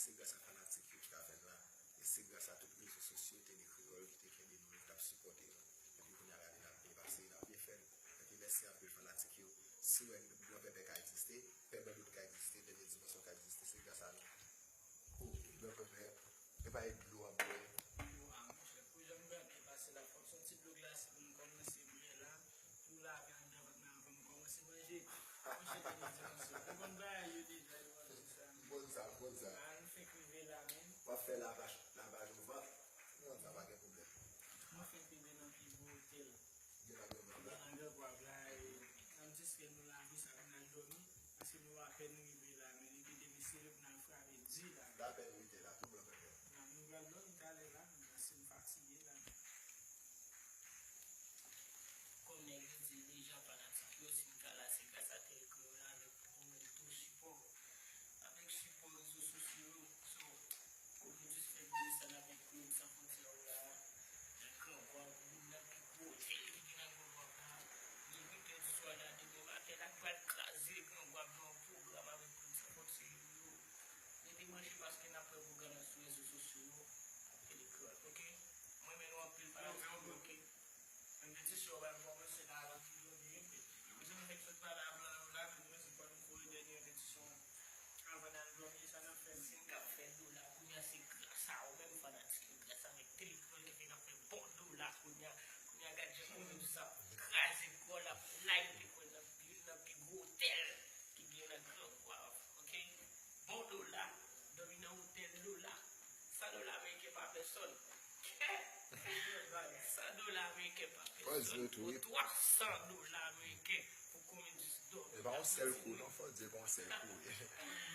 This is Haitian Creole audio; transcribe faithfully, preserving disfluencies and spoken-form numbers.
Se gras a fanatik yo ki ta fè n la. E se gras a tout rezo sosyo Tele Kreyòl ki te kenbe nou, ki t ap sipòte nou. Epi kounye a gade n ap byen pase, n ap byen fè l. Epi mèsi anpil fanatik yo. Si w wè Blan Pèpè ka egziste, Pè Bandot ka egziste, Dènye Dimansyon ka egziste, se gras a nou. O, Blan Pèpè, epa e dlo w ap bwè. Yo, a, monchè, pou jan m gade pase la, fòk se yon ti dlo glase pou m kòmanse bwè la. Pou lave anndan vant mwen anvan m kòmanse manje. Monchè, Dènye Dimansyon, ou konn bagay yo deja, yo konn sa. M konn sa, m konn sa. A, nou fenk rive la, men. W ap fè lavaj, lavaj o vant. M konn sa, pa gen pwoblèm. Nou fenk rive nan pi gwo otèl. Gen nan Gran Gwav la. Gen nan Gran Gwav la, e, nan distrè nou lave sa pou n al dòmi. Paske nou apèn rive la, men li te demisyonnen pou n al frape di la. L apèn rive la, tou blan pèpè. Nan, nou pral dòmi talè la, men paske m fatige la. Kòm nèg yo di l deja, fanatik yo, si n ka la, se gras a Tele Kreyòl avèk Momento Sipò. Avèk sipò rezo sosyo yo. So, Komedis fè vini sa n ap Klib San Fwontyè yo la. Nan Gran Gwav, youn nan pi gwo otèl ki gen nan Gran Gwav la. Gen uit è di swa la, demen maten la, k pral kraze Gran Gwav nan yon pwogram avèk Klib San Fwontyè yo. Rete branche paske n ap fè pwogram nan sou rezo sosyo yo ak Tele Kreyòl, oke? Mwen renmen nou anpil, fanatik yo, oke? Repetisyon an pral kòmanse la, l ap vin dòmi, wi. Mezanmi, nèg sot pale a blan yo la, men mezanmi, fò nou voye dènye repetisyon an avan n al dòmi, sa n ap fè menm? Si n ka fè dola, kounye a se gras a ou menm, fanatik yo, gras avèk Tele Kreyòl ki fè n ap fè bon dola kounye a. Kounye a, gad jan Komedis ap kraze kò l, ap layite kò l nan youn nan pi gwo otèl ki gen nan Gran Gwav, oke? Bon dola, dòmi nan otèl dola. San dola ameriken pa pèsòn. San dola ameriken pa pèsòn. Pou twa san dola ameriken pou Komedis dòmi. E pa yon sèl kou, non, fò di e pa yon sèl kou.